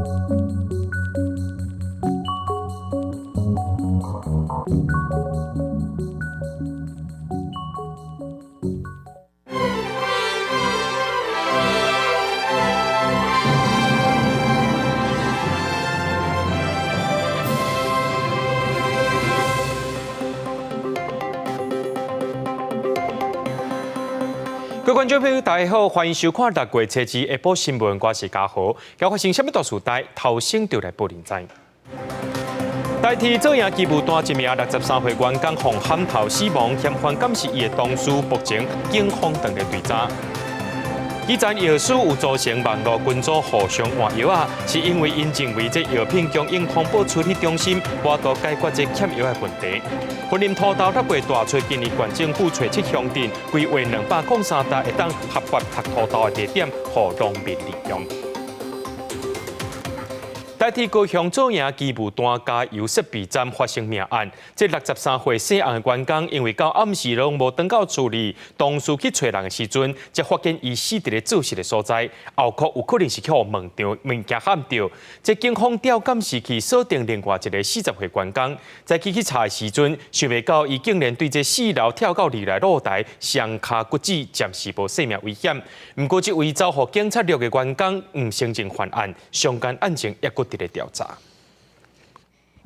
各位觀眾朋友，大家好，歡迎收看六月初二下晡新聞，我是嘉豪。今發生啥物大事代，頭先就來報您知。代替做營機務單一名63歲員工，予砍頭死亡，嫌犯敢是伊的同事，目前警方正咧追查。以前藥師有組成網路群組互相換藥仔，是因為𪜶認為這藥品供應通報處理中心無法度解決這欠藥的問題。雲林土豆六月大锤，今年縣政府揣七鄉鎮規劃203笪會當合法讀土豆的地點，予農民利用。代替高雄左營機務段加油設備站發生命案，這63歲姓洪的員工，因為到暗時攏無轉到厝裡，同事去揣人的時陣，才發現伊死佇咧做事的所在，後殼有可能是去予物件撼著。這警方調監視器鎖定另外一個40歲員工，在去查的時陣，想袂到伊竟然對這四樓跳到二樓露台，雙跤骨折，暫時無生命危險。毋過這位走予警察掠的員工毋承認犯案，相關案情猶閣佇咧調查。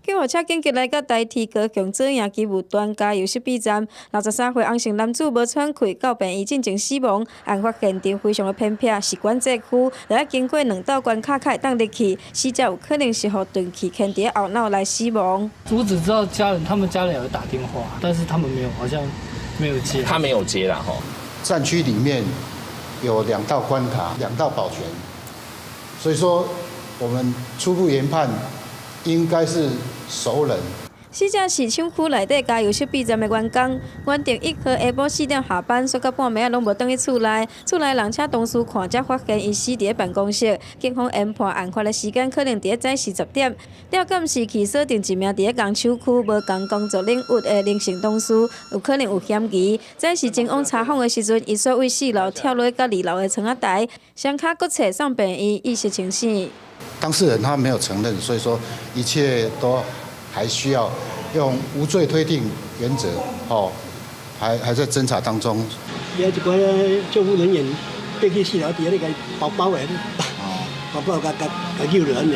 救護車緊急來到台鐵高雄左營機務段加油設備站，63歲洪姓男子無喘氣，到病院進前死亡。案發現場非常的偏僻，是管制區，著愛經過兩道關卡才會當入去。死者有可能是予鈍器牽佇後腦來死亡。我只知道家人，他們家人有打電話，但是他們沒有，好像沒有接。他沒有接啦，吼。戰區裡面有兩道關卡，兩道保全，所以說我們初步研判應該是熟人。死者是廠區內底加油設備站的員工，原定1號下晡4點下班，煞到半暝仔攏無轉去厝內。厝內人請同事看，才發現伊死佇咧辦公室。警方研判案發的時間可能佇咧早時10點。調監視器鎖定一名佇咧工廠區無仝工作領域的林姓同事，有可能有嫌疑。早時前往查訪的時陣，伊煞對四樓跳落到二樓的窗仔台，雙跤骨折送病院，意識清醒。當事人他沒有承認，所以說一切都還需要用無罪推定原則，哦，還在偵查當中。有一寡救護人員爬去四樓佇遐咧共包包的，包包共共共救落來爾。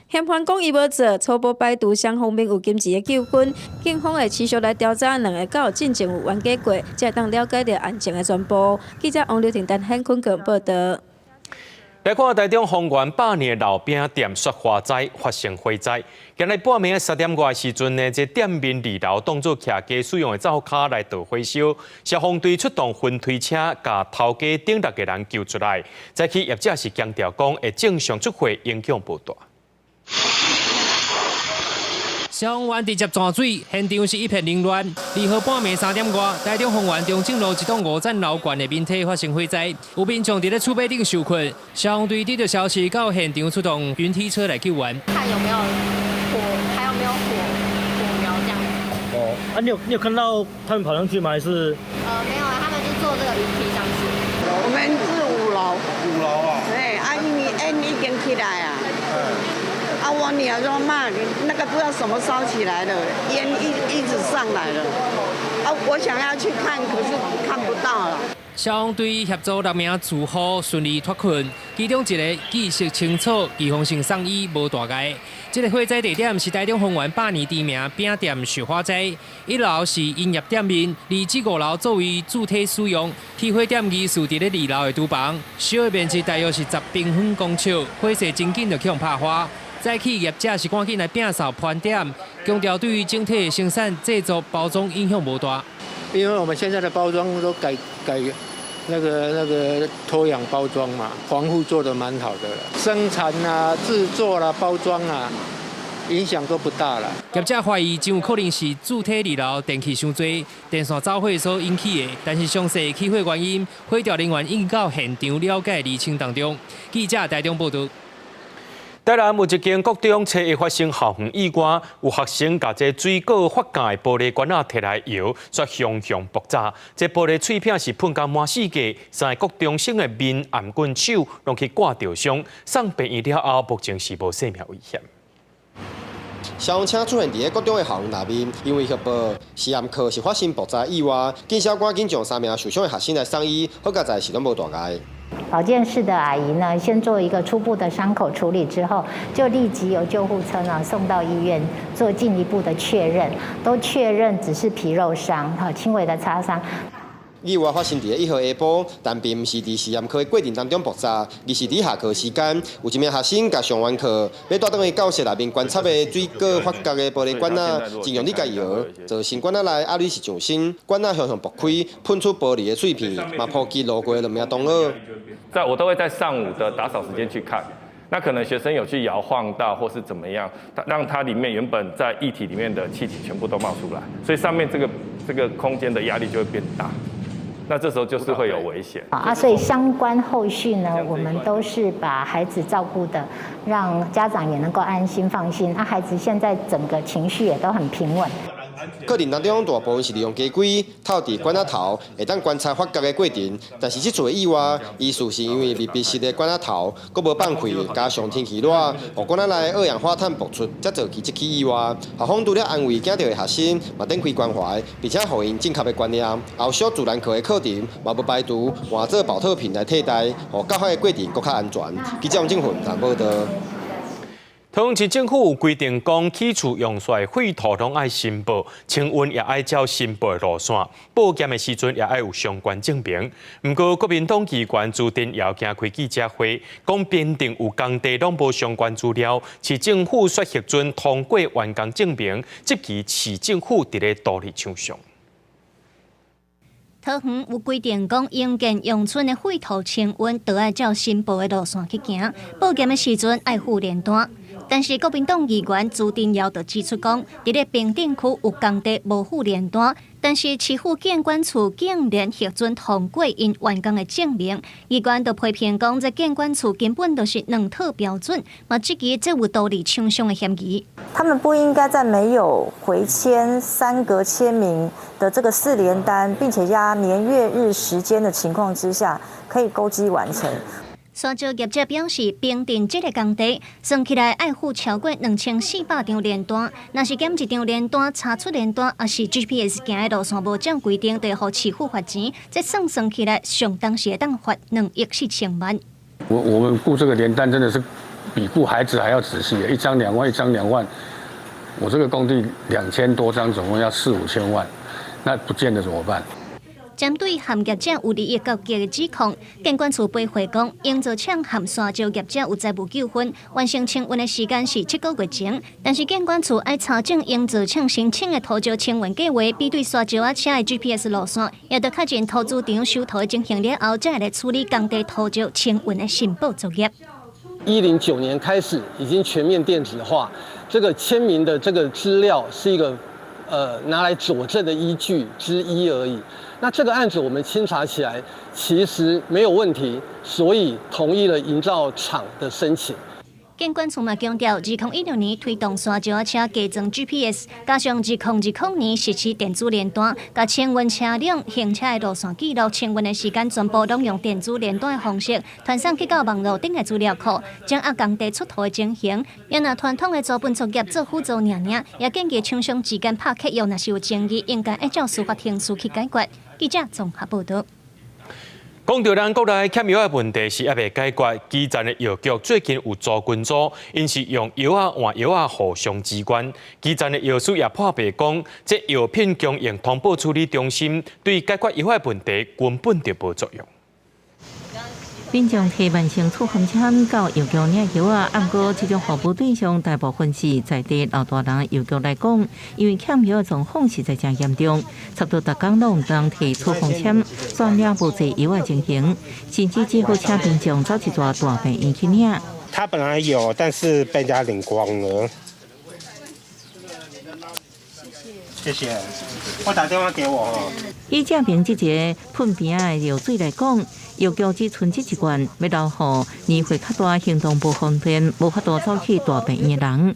嫌犯講伊無做，初步排除雙方面有金錢的糾紛，警方會持續來調查兩个敢有進前有冤家過，才會當了解著案情的全部。記者王劉婷、陳顯坤報道。來看台中豐原百年老餅店雪花齋發生火災。今日半暝3點外時陣呢，這店面二樓當做徛家使用的灶跤來導火燒，消防隊出動雲推車，共頭家頂六個人救出來。早起業者是強調講，會正常出貨，影響無大。消防員直接泉水，現場是一片凌亂。2號半暝3點外，台中豐原中正路一棟五層樓懸的面體發生火災，有民眾佇咧厝尾頂受困。消防隊得到消息，到現場出動雲梯車來救援。看有沒有火，還有沒有火苗這樣子。哦，啊，你有看到他們跑上去嗎？還是？沒有啊，他們就坐這個雲梯上去。我們是五樓。五樓啊。對，啊，因為煙已經起來啊。啊，我女兒說媽，那個不知道什麼燒起來了，煙一直上來了。啊，我想要去看，可是看不到了。消防隊協助六名住戶順利脫困，其中一个意識清楚，預防性送醫無大礙。這个火災地點是台中豐原百年知名餅店雪花齋，一樓是營業店面，二至五樓作為主體使用。起火點疑似佇咧二樓的廚房，燒的面積大約是10平方公尺，火勢真緊就去予拍花。早起業者是趕緊來摒掃盤點，強調對於整體的生產製作包裝影響無大。因為我們現在的包裝都改改那個脫氧包裝嘛，防護做得蠻好的了。生產啊、製作啦、包裝啊，影響都不大了。業者懷疑真有可能是主體二樓電器傷濟，電線走火所引起的，但是詳細起火原因，火調人員已經到現場了解釐清當中。記者台中報道。台南有一間國中初一發生校園意外，有學生共這水果發酵的玻璃罐仔提來搖，煞雄雄爆炸。這玻璃碎片是噴甲滿四界，三个國中生的面、頷頸、手攏去割著傷，送病院了後，目前是無生命危險。消防車出現佇咧國中的校園內面，因為協報實驗課是發生爆炸意外，警消趕緊將三名受傷的學生來送醫，好佳哉是攏無大礙。保健室的阿姨呢，先做一個初步的傷口處理之後，就立即由救護車呢送到醫院做進一步的確認，都確認只是皮肉傷，哈，輕微的擦傷。意外發生佇咧1號下晡，但並毋是佇實驗課的過程當中爆炸，而是佇下課時間，有一名學生共上完課，欲帶轉去教室內面觀察的水果發酵的玻璃罐仔，真用力共搖，造成罐仔內壓力是上升，罐仔向上爆開，噴出玻璃的碎片，嘛波及路過的兩名同學。在我都會在上午的打掃時間去看，那可能學生有去搖晃到或是怎麼樣，讓它裡面原本在液體裡面的氣體全部都冒出來，所以上面這個空間的壓力就會變大。那這時候就是會有危險啊！所以相關後續呢，我們都是把孩子照顧的，讓家長也能夠安心放心。啊，孩子現在整個情緒也都很平穩。課程當中，大部分是利用家規透佇罐仔頭，會當觀察發酵的過程。但是這次的意外，疑似是因為密閉式的罐仔頭，閣無放氣，加上天氣熱，予罐仔內二氧化碳爆出，才造起這起意外。校方除了安慰驚著的學生，嘛展開關懷，並且予𪜶正確的觀念。後續自然課的課程嘛無排除換做寶特瓶來替代，予教學的過程閣較安全。記者王正雲報導。桃園市政府有規定，講起厝用水廢土攏愛申報，清運也愛照申報的路線，報檢的時陣也愛有相關證明。毋過國民黨議員朱庭耀今開記者會，講平鎮有工地攏無相關資料，市政府煞核准通過完工證明，質疑市政府佇咧圖利廠商。桃園有規定講，營建農村的廢土清運都愛照申報的路線去行，報檢的時陣愛附聯單。但是國民黨議員朱庭耀就指出講，佇咧平鎮區有工地無附聯單，但是市府建管處竟然核准通過𪜶完工的證明，議員就批評講，這建管處根本就是兩套標準，嘛質疑這有圖利廠商的嫌疑。他們不應該在沒有回簽三格簽名的這個四聯單，並且壓年月日時間的情況之下，可以勾稽完成。沙石業者表示，平鎮這个工地算起來愛付超過2400張聯單，若是減一張聯單、查出聯單，抑是 GPS 行的路線無照規定，就會予市府罰錢。這算算起來，相當是會當罰2億4千萬。我們顧這個聯單真的是比顧孩子還要仔細，一張兩萬，一張兩萬。我這個工地2000多張，總共要四五千萬，那不見得怎麼辦？針對含業者有利益勾結的指控，建管處回覆講，營造廠和沙石業者有財務糾紛，完成清運的時間是7個月前，但是建管處愛查證營造廠申請的土石清運計劃，比對沙石仔車的 GPS 路線，也得確認塗築場收土的情形了後，才會來處理工地土石清運的申報作業。 109年開始已經全面電子化，這個簽名的這個資料是一個拿來佐證的依據之一而已。那這個案子我們清查起來其實沒有問題，所以同意了營造廠的申請。建管處嘛強調，2016年推動沙石仔車加裝 GPS，加上2020年實施電子聯單，共清運車輛行車的路線記錄、清運的時間全部攏用電子聯單的方式傳送去到網路頂的資料庫，掌握工地出土的情形。也若傳統的租分作業做輔助爾爾，也建議廠商之間拍契約，若是有爭議，應該按照司法程序去解決。記者綜合報導。講到咱國內欠藥的問題是猶未解決，基層的藥局最近有組群組，𪜶是用藥仔換藥仔互相支援。基層的藥師也破白講，這藥品供應通報處理中心對解決藥的問題根本就無作用。民眾提慢性處方簽到藥局領藥仔，毋過這種服務對象大部分是在地老大人藥局來講，因為欠藥的狀況實在誠嚴重，差不多逐工攏有人提處方簽，煞領無濟藥的情形，甚至只好請民眾走一逝大病院去領。他本來有，但是被人家領光了。謝謝，我打電話給我。以這邊這個噴邊仔的藥水來講，藥局只賰這一罐，欲留予年歲較大、行動無方便、無法度走去大病院的人。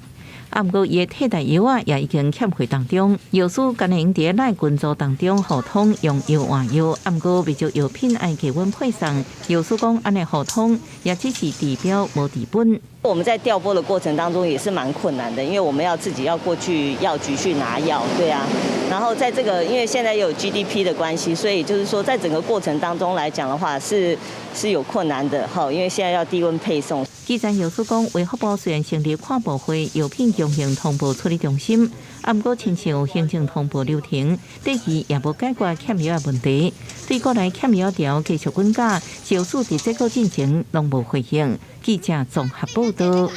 啊，毋過伊的替代藥仔也已經欠貨當中，藥師干焦會佇咧群組當中互通用藥換藥，啊，毋過袂少藥品愛加溫配送。藥師講，按呢互通也只是治標無治本。我們在調撥的過程當中也是蠻困難的，因為我們要自己要過去藥局去拿藥，對啊。然後在這個，因為現在有 GDP 的關係，所以就是說，在整個過程當中來講的話，是有困難的，哈，因為現在要低溫配送。基層藥師講，衛福部雖然成立跨部會藥品供應通報處理中心，啊，毋過親像行政通報流程，短期也無解決欠藥的問題。對國內欠藥潮繼續滾價，藥師佇這個進程攏無回應。記者綜合報道。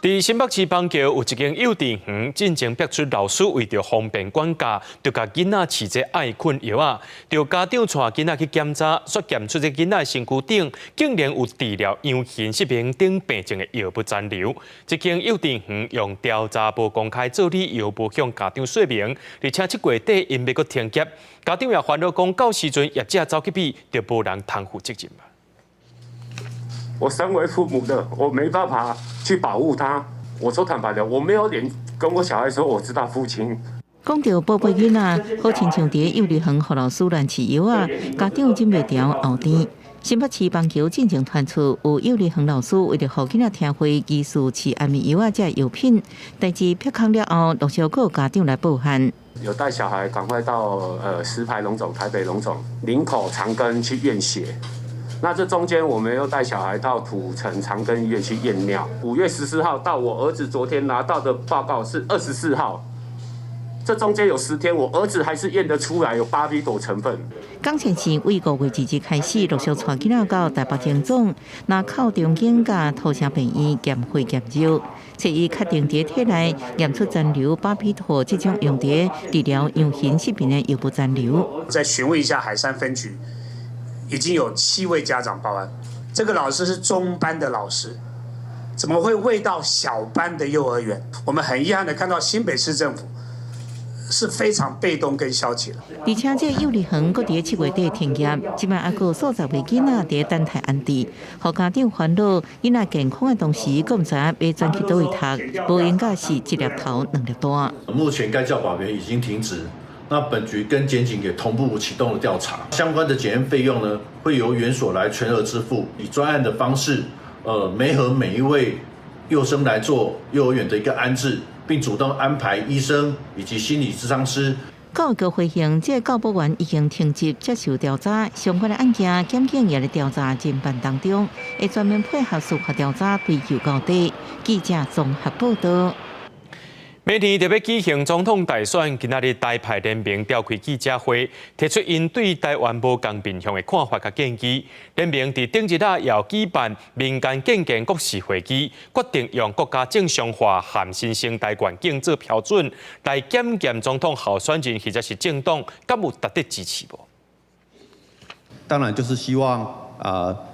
佇新北市板橋有一間幼稚園，進前爆出老師為著方便管教，就共囡仔飼這愛睏藥仔，著家長帶囡仔去檢查，煞檢出這囡仔身軀頂竟然有治療陽性失明等病症的藥物殘留。這間幼稚園用調查無公開做理由，無向家長說明，而且7月底𪜶欲閣停業，家長也煩惱講，到時陣業者走去比，就無人通負責任。我身為父母的，我沒辦法去保護他。我說坦白的，我沒有臉跟我小孩說我知道父親。講著寶貝囡仔，好親像佇幼兒園予老師亂飼藥仔，家長忍袂牢嘔甜。新北市板橋進前傳出有幼兒園老師為著予囡仔聽話，疑似飼安眠藥仔這藥品，代誌曝光了後，陸續閣有家長來報案。有帶小孩趕快到石牌榮總、台北榮總、林口長庚去驗血。那這中間，我們又帶小孩到土城長庚醫院去驗尿。5月14號到我兒子昨天拿到的報告是24號，這中間有10天，我兒子還是驗得出來有巴比妥成分。江先生為5月2日開始陸續帶囡仔到台北榮總、林口長庚佮土城病院檢血檢尿，初醫確定佇體內驗出殘留巴比妥這種用佇治療陽性失明的藥物殘留。再詢問一下海山分局。已經有7位家長報案，這個老師是中班的老師，怎麼會餵到小班的幼兒園？我們很遺憾的看到新北市政府是非常被動跟消極的。而且這幼兒園閣佇7月底停業，這擺猶閣有數十位囡仔佇等待安置，予家長煩惱囡仔健康的同時，閣毋知影欲轉去佗位讀，無閒甲是一粒頭兩粒大。目前該教保員已經停職。那本局跟檢警也同步啟動了調查，相關的檢驗費用呢，會由園所來全額支付，以專案的方式，媒合每一位幼生來做幼兒園的一個安置，並主動安排醫生以及心理諮商師。教育局回應，這個教保員已經停職接受調查，相關的案件檢警也佇調查偵辦當中，會全面配合司法調查，追究到底。記者綜合報道。明年就欲舉行總統大選，今仔日台派聯盟召開記者會，提出𪜶對台灣無仝面向的看法佮建議。聯盟佇頂日仔也舉辦民間建言國是會議，決定用國家正常化和新生代願景做標準，來檢驗總統候選人或者是政黨，敢有值得支持無？當然就是希望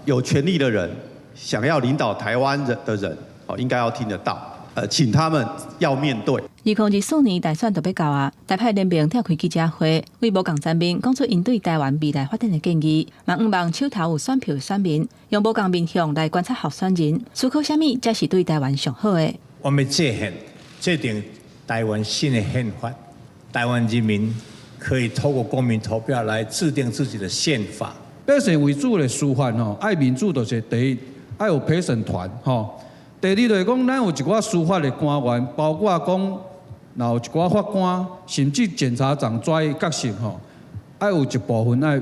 有權力的人，想要領導台灣人的人，哦，應該要聽得到。請他們要面對。2024年大選就欲到啊！台派聯盟召開記者會，為無仝層面講出𪜶對台灣未來發展的建議，嘛向望手頭有選票的選民，用無仝面向來觀察候選人，思考啥物才是對台灣上好的。我們制憲，制定台灣新的憲法，台灣人民可以透過公民投票來制定自己的憲法。百姓為主的司法吼，愛民主就是第一，愛有陪審團吼。第二就是講，咱有一寡司法的官員，包括講，若有一寡法官，甚至檢察長跩角色吼，愛有一部分愛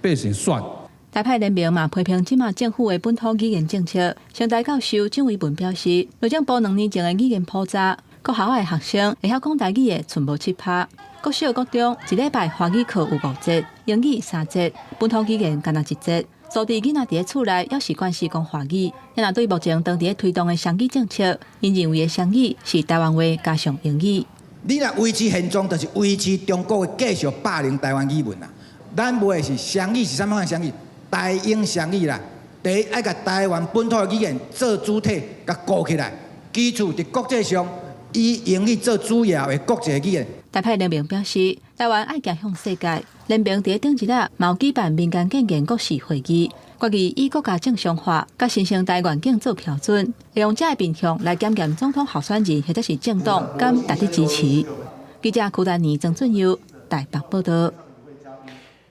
百姓選。台派聯盟嘛批評這馬政府的本土語言政策。成大教授鄭惟文表示，內政部2年前的語言普查，國校的學生會曉講台語的，賰無7%。國小、國中一禮拜華語課有五節，英語三節，本土語言干焦一節。所以囡仔佇咧厝內猶是慣勢講華語。若對目前當佇咧推動的雙語政策，𪜶認為的雙語是台灣話加上英語。你若維持現狀，就是維持中國的繼續霸凌台灣語文啦。咱欲的是雙語是啥物款雙語？台英雙語啦。第一，愛共台灣本土的語言做主體，共顧起來。其次，佇國際上以英語做主要的國際語言。台派聯盟表示，台灣愛行向世界，聯盟佇頂一日嘛有舉辦民間建言國是會議，決議以國家正常化佮新生代願景做標準，會用這个面向來檢驗總統候選人或者是政黨敢值得支持。記者柯丹妮、曾俊佑台北報道。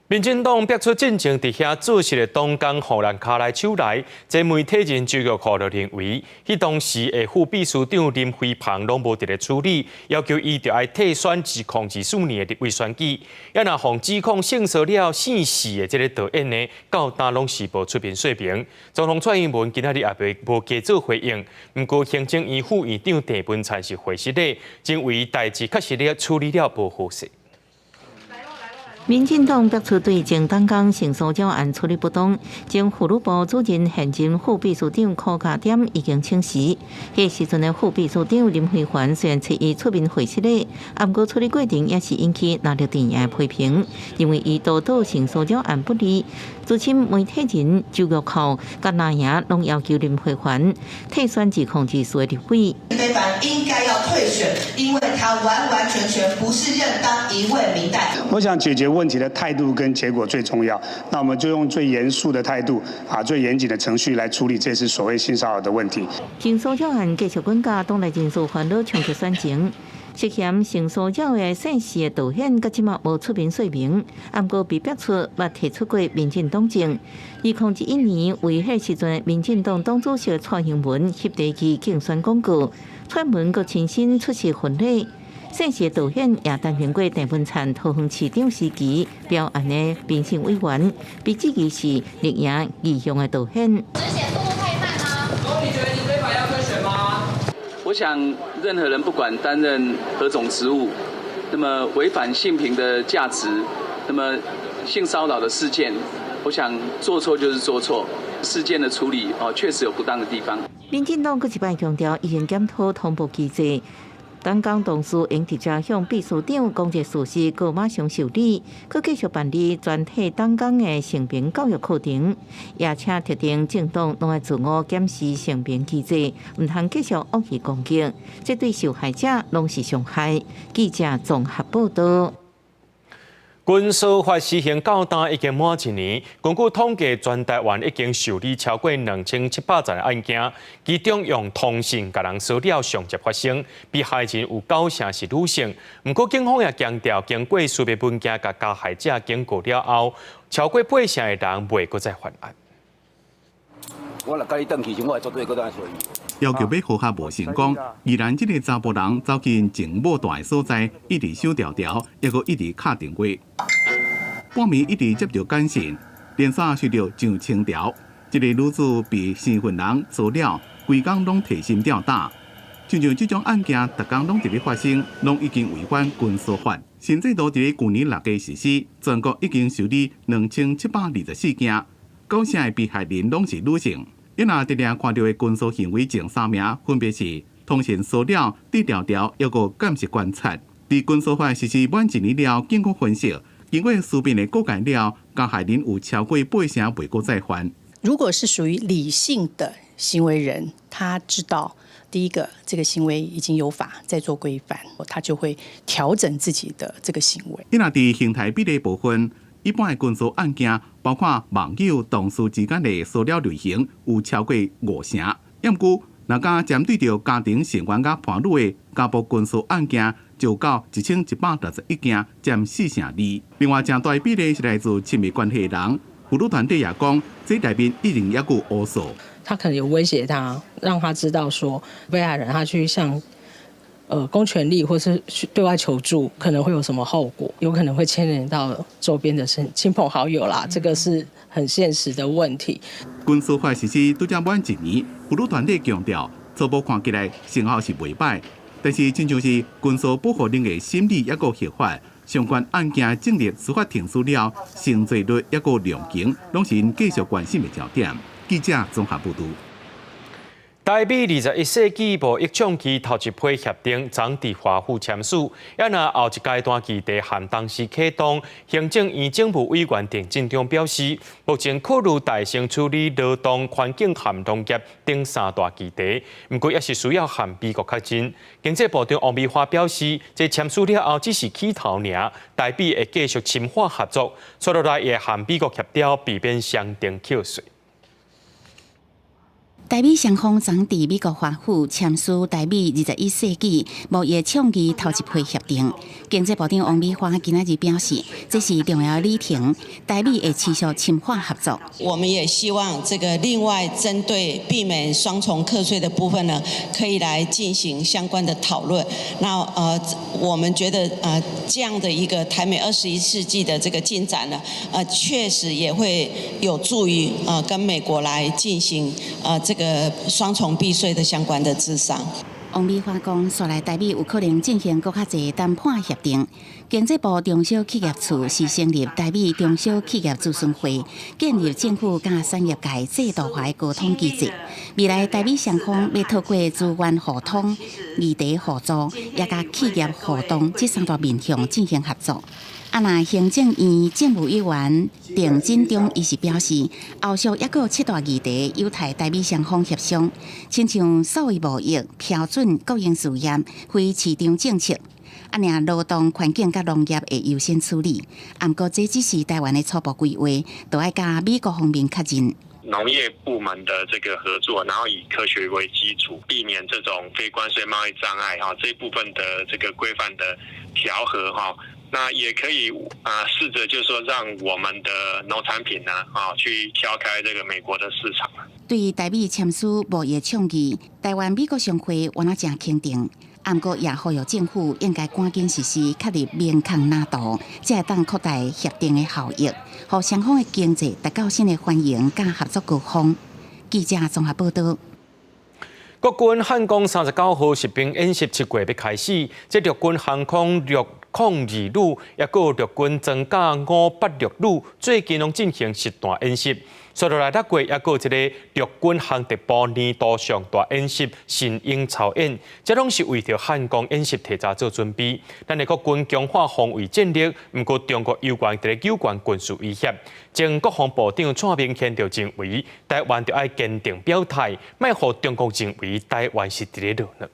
民進黨逼出進前佇遐做事的黨工予人跤來手來，這媒體人周玉蔻就認為，彼當時的副秘書長林飛帆攏無佇咧處理，要求伊著愛退選2024年的立委選舉。也若予指控性騷擾性事的這个導演呢，到今攏是無出面說明。總統蔡英文今仔日也未無加做回應。毋過行政院副院長鄭文燦是回實咧，認為代誌確實咧處理了無好勢。民進黨逼出對前黨工性騷擾案處理不當，前婦女部主任現任副秘書長柯嘉典已經請辭。彼時陣的副秘書長林飛帆雖然七一出面回釋咧，毋過處理過程也是引起藍綠陣營的批評，認為伊多導性騷擾案不利。資深媒體人周玉蔻佮藍營攏要求林飛帆退選2024的立委。林飛帆應該要退選，因為他完完全全不是認當一位民代。我想解決問題的態度跟結果最重要，那我們就用最嚴肅的態度啊，最嚴謹的程序來處理這次所謂性騷擾的問題。性騷擾案繼續滾加黨內人士煩惱衝擊選情。涉嫌性騷擾的姓氏的導演，佮這馬無出面說明，毋過被逼出捌提出過民進黨證。2011年，為彼時陣民進黨黨主席蔡英文翕第支競選廣告，蔡英文閣親身出席婚禮。姓氏導演也擔任過鄭文燦桃園市長時期標案的評審委員，被質疑是綠營意向的導演。你覺得林飛帆要退選嗎？我想，任何人不管擔任何種職務，那麼違反性平的價值，那麼性騷擾的事件，我想做錯就是做錯，事件的處理哦，確實有不當的地方。民進黨閣一擺強調，已經檢討通報機制。黨工同事應直接向秘書長講這事實，閣馬上受理，閣繼續辦理全體黨工的性平教育課程，也請特定政黨攏愛自我檢視性平機制，毋通繼續惡意攻擊，這對受害者攏是傷害。記者綜合報道。軍事法施行到今已經滿一年，根據統計，全台灣已經受理超過2700件案件，其中用通訊共人騷擾上濟發生，被害人有九成是女性。毋過警方也強調，經過書面文件共加害者警告了後，超過八成的人袂閣再犯案。我若共你轉去時，我會絕對閣轉來揣伊。要求欲和合無成功，宜蘭這个查埔人走去情某蹛的所在，一直收條條，抑閣一直敲電話。半暝一直接著簡訊，連續收著上千條。這個女子被生份人騷擾，規工攏提心吊膽。親像這種案件，逐工攏佇咧發生，攏已經違反軍事法。新制度佇咧舊年6月實施，全國已經受理2724件，九成的被害人攏是女性。伊若直定看著的軍事行為前三名，分別是通訊騷擾、遞條條，抑閣監視觀察。佇軍事法實施滿一年了，警方分析，經過書面的告誡了，加害人有超過八成袂閣再犯。如果是屬於理性的行為人，他知道第一個這個行為已經有法在做規範，他就會調整自己的這個行為。伊若佇刑台比例部分，一般的軍事案件，包括網友、同事之間的騷擾類型，有超過五成。毋過，若敢針對著家庭成員佮伴侶的家暴軍事案件，就到1161件，佔4.2%。另外，誠大比例是來自親密關係的人。婦女團體也講，這內面一定猶閣有烏數。他可能有威脅他，讓他知道說被害人他去向公權力或是去對外求助，可能會有什麼後果，有可能會牽連到周邊的親親朋好友啦，這個是很現實的問題。軍事法實施拄才滿一年，婦女團體強調，初步看起來成效是袂䆀，但是親像是軍事保護人的心理抑閣刑法相關案件進入司法程序了，成罪率抑閣量刑，攏是𪜶繼續關心的焦點。記者綜合報導。台美二十一世紀貿易倡議頭一批協定，昨佇華府簽署，也若後一階段議題含同時啟動。行政院政務委員鄭進中表示，目前考慮代先處理勞動環境和農業等三大議題，毋過也是需要和美國確認。經濟部長王美花表示，這簽署了後只是起頭爾，台美會繼續深化合作，紲落來會和美國協調，避免雙重課稅。台美雙方昨佇美國華府簽署台美二十一世紀貿易倡議頭一批協定。經濟部長王美花今仔日表示，這是重要里程，台美會持續深化合作。我們也希望這個另外針對避免雙重課稅的部分呢，可以來進行相關的討論。那我們覺得這樣的一個台美二十一世紀的這個進展呢，確實也會有助於跟美國來進行這個雙重避稅的相關的諮商。王美花講，紲來台美有可能進行閣較濟談判協定。經濟部中小企業處是成立台美中小企業諮詢會，建立政府佮產業界制度化的溝通機制。未來台美雙方欲透過資源互通、議題互助，也佮企業互動這三大面向進行合作。啊，若行政院政務委員鄭進中伊是表示，後續猶閣有七大議題有待台美雙方協商，親像數位貿易、標準、國營事業、非市場政策，啊，爾勞動環境佮農業會優先處理。毋過這只是台灣的初步規劃，都愛佮美國方面確認。農業部門的這個合作，然後以科學為基礎，避免這種非關稅貿易障礙哈，這一部分的這個規範的調和哈。那也可以啊，試着就是說，讓我們的農產品呢，啊，去挑開這個美國的市場。對台美簽署貿易倡議，台灣美國商會原來誠肯定，毋過也呼籲政府應該趕緊實施確立明確藍圖，才會當擴大協定的效益，予雙方的經濟達到新的繁榮佮合作高峰。記者綜合報道。國軍漢光三十九號實兵演習七月欲開始，這陸軍航空陸空二旅，抑閣陸軍裝甲五八六旅，最近攏進行實彈演習。紲落來六月，抑閣這個陸軍航特部年度上大演習神鷹操演，這攏是為著漢光演習提早做準備。咱的國軍強化防衛戰力，毋過中國猶原佇咧糾懸軍事威脅。前國防部長蔡明憲就認為，台灣著愛堅定表態，莫予中國認為台灣是佇咧落軟。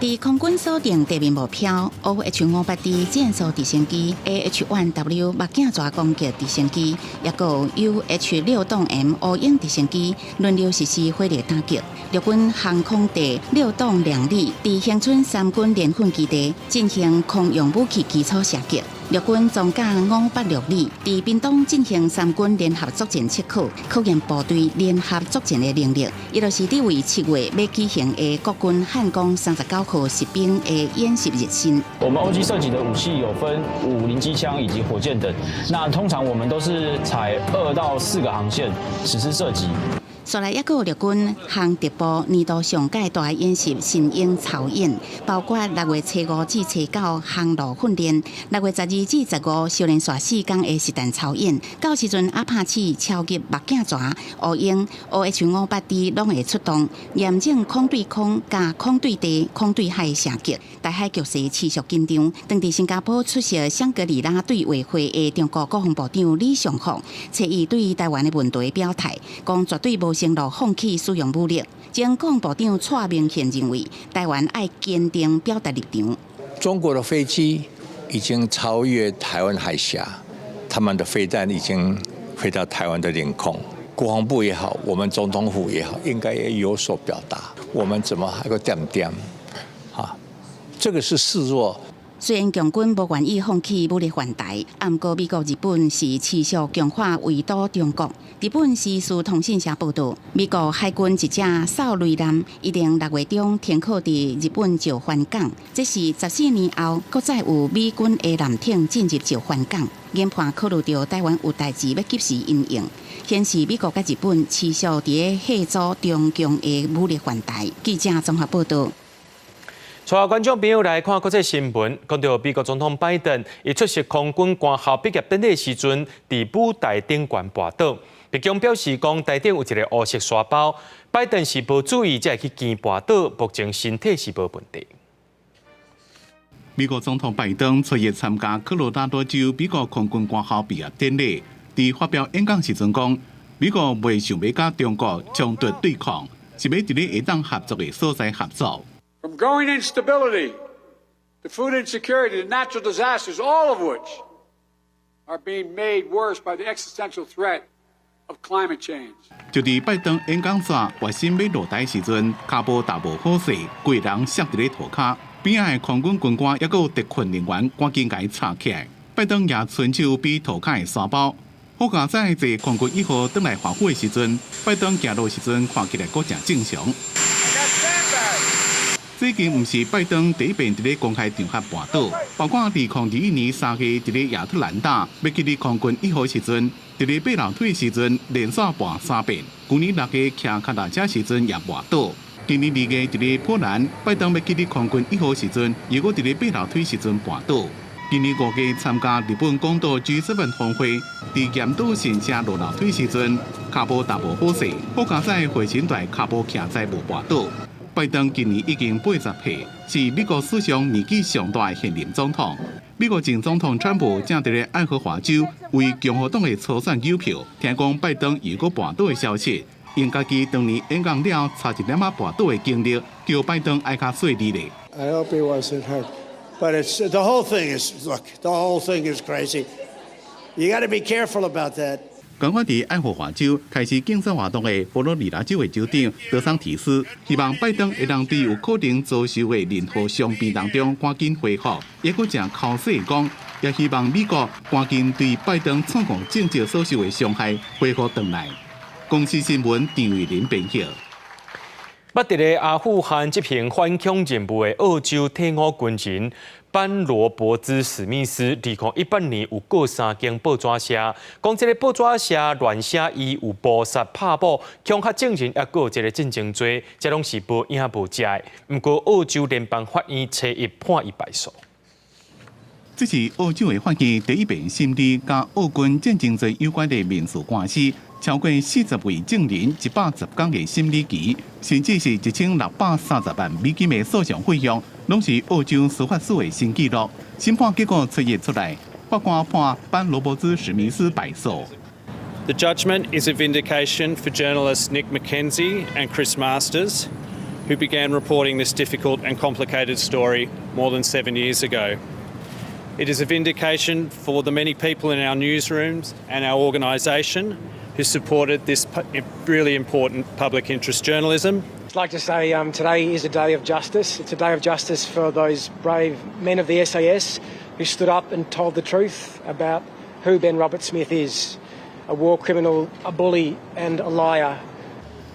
佇空軍鎖定地面目標，OH 五八 D 戰術直升機、AH-1W 目鏡蛇攻擊直升機，抑閣 UH 六洞 M 烏鷹直升機輪流實施火力打擊。陸軍航空第六洞兩旅佇恆春三軍聯訓基地進行空用武器基礎射擊。陸軍裝甲五八六旅佇屏東進行三軍聯合作戰測考，考驗部隊聯合作戰的能力。伊就是佇為七月欲舉行的國軍漢光三十九號實兵的演習熱身。我們歐擊射擊的武器有分五零機槍以及火箭等，那通常我們都是採二到四個航線實施射擊。紲來抑閣有陸軍航特部年度上蓋大演習神鷹操演，包括六月初五至初九航路訓練，六月十二至十五小連續四工的實彈操演。到時陣阿帕契超級目鏡蛇、烏鷹、OH 五八 D 攏會出動，嚴正空對空、佮空對地、空對海射擊。台海局勢持續緊張。當佇新加坡出席香格里拉對話會的中國國防部長李尚福，初一對台灣的問題表態，講絕對無承諾放棄使用武力。前國防部長蔡明憲認為，台灣愛堅定表達立場。中國的飛機已經超越台灣海峽，他們的飛彈已經飛到台灣的領空。國防部也好，我們總統府也好，應該也有所表達。我們怎麼還閣恬恬？啊，這個是示弱。雖然共軍無願意放棄武力犯台，毋過美國、日本是持續強化圍堵中國。日本時事通訊社報導，美國海軍一隻掃雷艦一定六月中停靠佇日本石垣港，這是十四年後，閣再有美軍的艦艇進入石垣港。研判考慮著台灣有代誌欲及時因應，顯示美國佮日本持續佇咧嚇阻中共的武力犯台。記者綜合報導。帶觀眾朋友來看國際新聞，講到美國總統拜登，伊出席空軍官校畢業典禮時陣，佇舞台頂懸跋倒。白宮表示講，台頂有一个烏色沙包，拜登是無注意才會去驚跋倒，目前身體是無問題。美國總統拜登初一參加科羅拉多州美國空軍軍校畢業典禮，佇發表演講時陣講，美國袂想欲佮中國衝突對抗，是欲佇咧會當合作的所在合作。 From growing instability to food insecurity to natural disasters, all of which are being made worse by the existential threat of climate change. 就佇拜登演講煞熱身欲落台時陣，跤步踏無好勢，規人摔佇咧塗跤，邊仔的空軍軍官抑閣有特訓人員趕緊共伊撐起來。拜登也伸手比塗跤的沙包。好佳哉坐空軍一號轉來華府的時陣，拜登行路時陣看起來閣誠正常。這已經毋是拜登第一遍佇咧公開場合跋倒，包括2021年3月佇咧亞特蘭大欲去佇空軍一號時陣，佇咧爬樓梯時陣連續跋三遍。舊年6月騎腳踏車時陣也跋倒。今年2月佇咧波蘭，拜登欲去佇空軍一號時陣，又閣佇咧爬樓梯時陣跋倒。今年5月參加日本廣島 G7 峰會，佇嚴島神社落樓梯時陣，跤步踏無好勢，好佳哉回神台跤步徛在無跋倒。拜登今年已經80歲，是美國史上年紀上大的現任總統。美國前總統川普正佇咧愛荷華州為共和黨的初選搝票，聽講拜登又閣跋倒的消息，用家己當年演講了差一點仔跋倒的經歷，叫拜登愛較細膩咧。 I hope he wasn't hurt. But it's the whole thing is look, the whole thing is crazy. You got to be careful about that. 仝款佇愛荷華州開始競選活動的佛羅里達州的州長德桑提斯，希望拜登會當對有可能遭受的任何傷病當中趕緊恢復，抑閣誠剾洗講，也希望美國趕緊對拜登錯誤政策所受的傷害恢復轉來。公視新聞張慧玲編譯。捌佇咧阿富汗執行反恐任務的澳洲退伍軍人班羅伯茲史密斯，2018年有告三間報紙社，講這个報紙社亂寫伊有謀殺拍某、恐嚇證人，抑閣有這个戰爭罪，這攏是無影無跡的。毋過澳洲聯邦法院初一判伊敗訴。這是澳洲的法院第一遍審理佮澳軍戰爭罪有關的民事官司，超過40位證人，110工的審理期，甚至是1630萬美金的訴訟費用，攏是澳洲司法史的新紀錄。審判結果初一出來，法官判班羅伯茲史密斯敗訴。 The judgment is a vindication for journalists Nick McKenzie and Chris Masters, who began reporting this difficult and complicated story more than 7 years ago. It is a vindication for the many people in our newsrooms and our organisation who supported this really important public interest journalism. I'd like to say today is a day of justice. It's a day of justice for those brave men of the SAS who stood up and told the truth about who Ben Roberts-Smith is, a war criminal, a bully and a liar.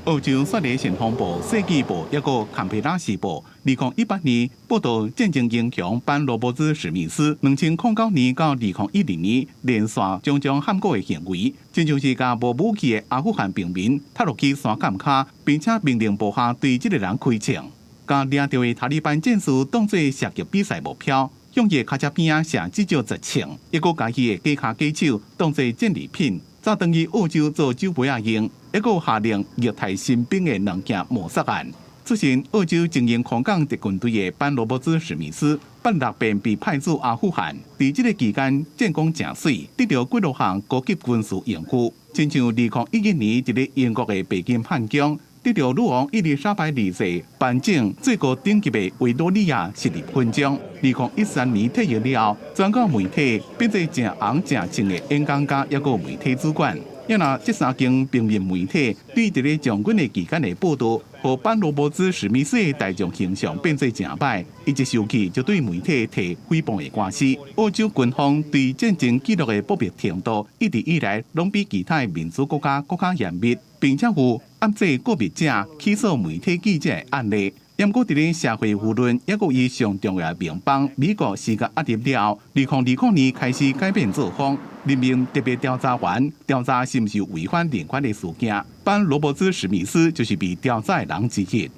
澳洲雪梨先鋒報、世紀報抑閣堪培拉時報，2018年報導戰爭英雄班羅伯茲史密斯，2009年到2012年連續種種悍果的行為，親像是共無武器的阿富汗平民踢落去山崁跤，並且命令部下對這个人開槍，共掠著的塔利班戰士當做射擊比賽目標，向伊跤跡邊仔射至少10槍，抑閣共伊的假跤假手當做戰利品，走轉去澳洲做酒杯仔用。抑閣下令虐待新兵的兩件謀殺案，出身澳洲精英空降特軍隊的班羅伯茲史密斯，捌六遍被派駐阿富汗，佇這个期間戰功誠媠，得著幾落項高級軍事榮譽，親像2011年佇咧英國的白金漢宮，得著女王伊麗莎白二世頒贈最高等級的維多利亞十字勳章。2013年退役了後，轉到媒體，變做誠紅誠正的演講家，抑閣媒體主管。抑若這三間平面媒體對佇咧將軍的期間的報導，予班羅伯茲史密斯的大眾形象變做誠歹，伊一受氣就對媒體提誹謗的官司。澳洲軍方對戰爭記錄的保密程度，一直以來攏比其他的民主國家閣較嚴密，並且有壓制告密者、起訴媒體記者的案例。毋過佇咧社會輿論，抑閣伊上重要的盟邦美國施予壓力了後，2020年開始改變作風，任命特別調查員調查是毋是違反人權的事件。班羅伯茲史密斯就是被調查的人之一。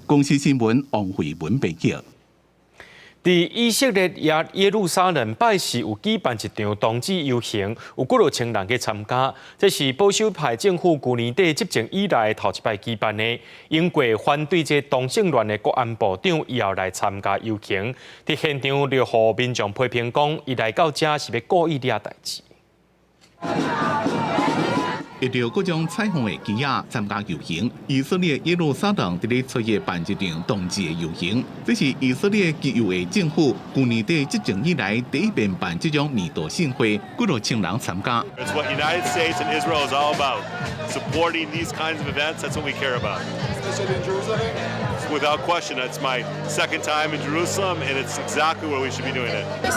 公視新聞王慧文編譯。佇以色列耶耶路撒冷拜四有舉辦一場同志遊行，有幾落千人去參加。這是保守派政府舊年底執政以來頭一擺舉辦的。英國反對這同性戀的國安部長也來參加遊行，佇現場就予民眾批評講，伊來到遮是欲故意惹代誌。挹著各種彩虹的旗仔參加遊行，以色列耶路撒冷佇咧初一辦一場同志的遊行，這是以色列極右的政府舊年底執政以來第一遍辦這種年度盛會，幾落千人參加。 It's what United States and Israel is all about. Supporting these kinds of events, that's what we care about. Without question, that's my second time in Jerusalem, and it's exactly where we should be doing it. It's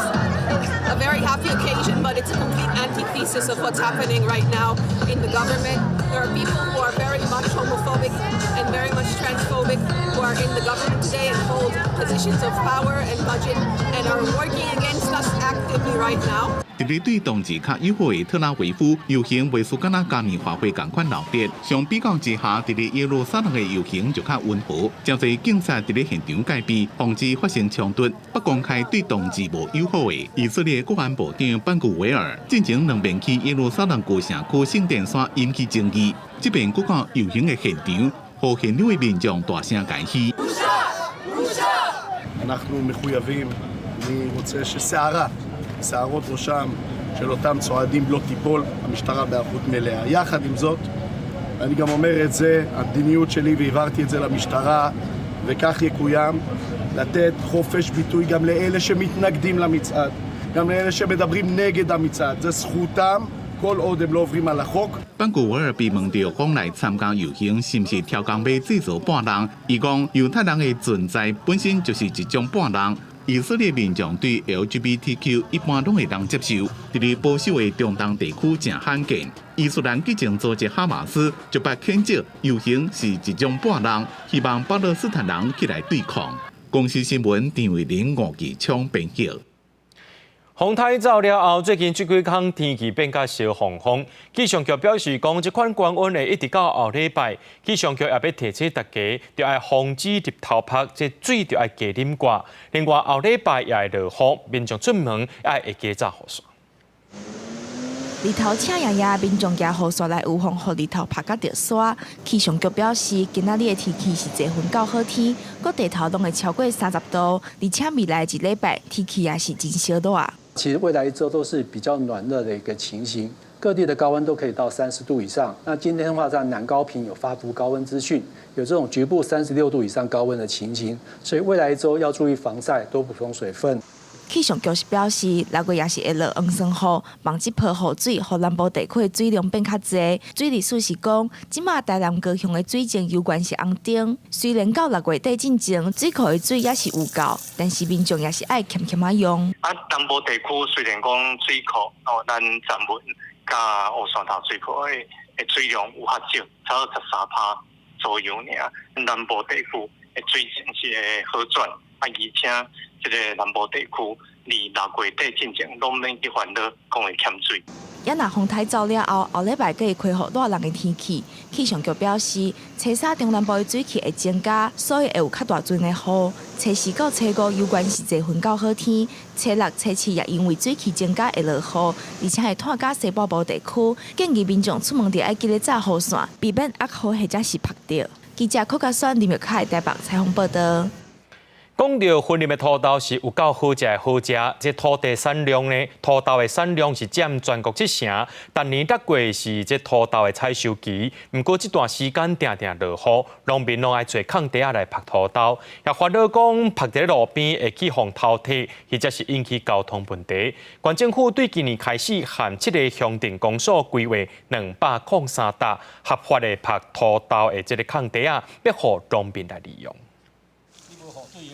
a very happy occasion, but it's a complete antithesis of what's happening right now in the government. There are people who are very much homophobic and very much transphobic who are in the government today and hold positions of power and budget and are working against us actively right now. 佇咧對同志較友好的特拉維夫遊行，袂輸敢若嘉年華會仝款鬧熱。相比較之下，佇咧耶路撒冷的遊行就較溫和，誠濟警察佇咧現場戒備，防止發生衝突。不公開對同志無友好的以色列國安部長班古維爾，進前兩遍去耶路撒冷舊城區聖殿山引起爭議。這遍閣到遊行的現場，予現場的民眾大聲共噓。 אנחנו מחויבים, אני רוצה ששערה, שערות ראשם של אותם צועדים לא תיפול, המשטרה בהיערכות מלאה. יחד עם זאת, אני גם אומר את זה, המדיניות שלי, והבהרתי את זה למשטרה, וכך יקוים, לתת חופש ביטוי גם לאלה שמתנגדים למצעד, גם לאלה שמדברים נגד המצעד. זה זכותם כל עוד הם לא עוברים על החוק. 班古維爾被問到講來參加遊行是毋是超工欲製造叛亂，伊講猶太人的存在本身就是一種叛亂。以色列民眾對 LGBTQ 一般攏會當接受，佇咧保守的中東地區誠罕見。伊斯蘭激進組織哈馬斯就捌譴責遊行是一種叛亂，希望巴勒斯坦人起來對抗。公視新聞陳慧玲、吳繼昌編譯。風颱走了後，最近這幾工天氣變較燒烘烘。氣象局表示講，這款高溫會一直到後禮拜。氣象局也欲提醒大家，著愛防止日頭曝，這水著愛加啉寡。另外後禮拜也會落雨，民眾出門愛會加紮雨傘。日頭赤炎炎，民眾舉雨傘來預防予日頭曝甲著沙。氣象局表示，今仔日的天氣是濟雲到好天，各地頭攏會超過30度，而且未來一禮拜天氣也是真燒熱。其實未來一周都是比較暖熱的一個情形，各地的高溫都可以到30度以上。那今天的話，在南高屏有發布高溫資訊，有這種局部36度以上高溫的情形，所以未來一周要注意防曬，多補充水分。氣象局是表示，6月也是會落黃酸雨，網織坡雨水，予南部地區的水量變較濟。水利署是講，這馬台南高雄的水情猶原是紅燈，雖然到6月底進前，水庫的水也是有夠，但是民眾也是愛儉儉仔用。啊，南部地區雖然講水庫哦，咱閘門佮烏山頭水庫的水量有較少，差不多13趴左右爾。南部地區的水情是會好轉，啊，而且這個南部地區佇6月底進前攏免去煩惱講會欠水。也若風颱走了後，後禮拜閣會恢復熱人的天氣。氣象局表示，初三中南部的水汽會增加，所以會有較大陣的雨。初四到初五猶原是濟雲到好天，初六、初七也因為水汽增加會落雨，而且會拖到西半部地區。建議民眾出門著愛記得紮雨傘，避免壓雨或者是曝著。記者柯家選林玉凱台北採訪報導。講到雲林的土豆是有夠好食的好食，這土地產量呢，土豆的產量是佔全國七成。逐年六月是這土豆的採收期，毋過這段時間定定落雨，農民攏愛揣空地仔來曝土豆，也煩惱講曝佇路邊會去予偷提，或者是引起交通問題。縣政府對今年開始和七個鄉鎮公所規劃203笪合法的曝土豆的這个空地仔，欲予農民來利用。